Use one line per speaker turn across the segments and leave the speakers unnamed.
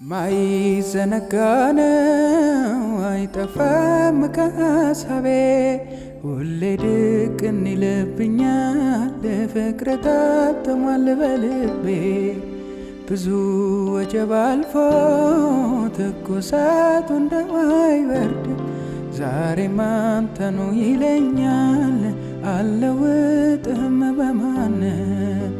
ማይዘነጋ ነው አይጠፋም ከሀሳቤ፣ ሁሌ ድቅን ይልብኛል ፍቅር ታትሟል በልቤ። ብዙ ወጀብ አልፎ ትኩሳቱ እንደማይበርድ ዛሬም አንተኑ ይለኛል አልለውጥህም በማንም።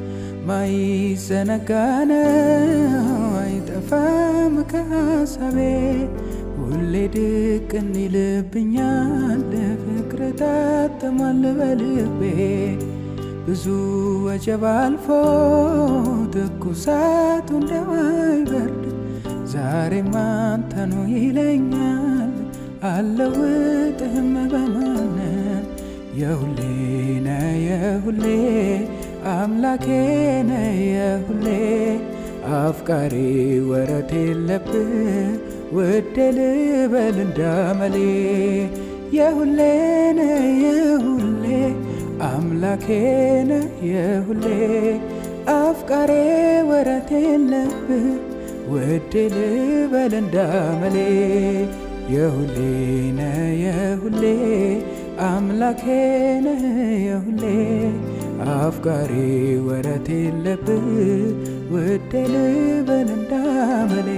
ማይዘነጋ ነው አይጠፋም ከሀሳቤ፣ ሁሌ ድቅን ይልብኛል ፍቅር ታትሟል በልቤ። ብዙ ወጀብ አልፎ ትኩሳቱ እንደማይበርድ ዛሬም አንተኑ ይለኛል አልለውጥህም በማንም። የሁሌ ነህ የሁሌ አምላኬ ነህ የሁሌ አፍቃሪ ወረት የለብህ ውዴ ልበል እንዳመሌ። የሁሌ ነህ የሁሌ አምላኬ ነህ የሁሌ አፍቃሪ ወረት የለብህ ውዴ ልበል እንዳመሌ። የሁሌ ነህ የሁሌ አምላኬ ነህ የሁሌ አፍቃሪ ወረት የለብህ ውዴ ልበል እንዳመሌ።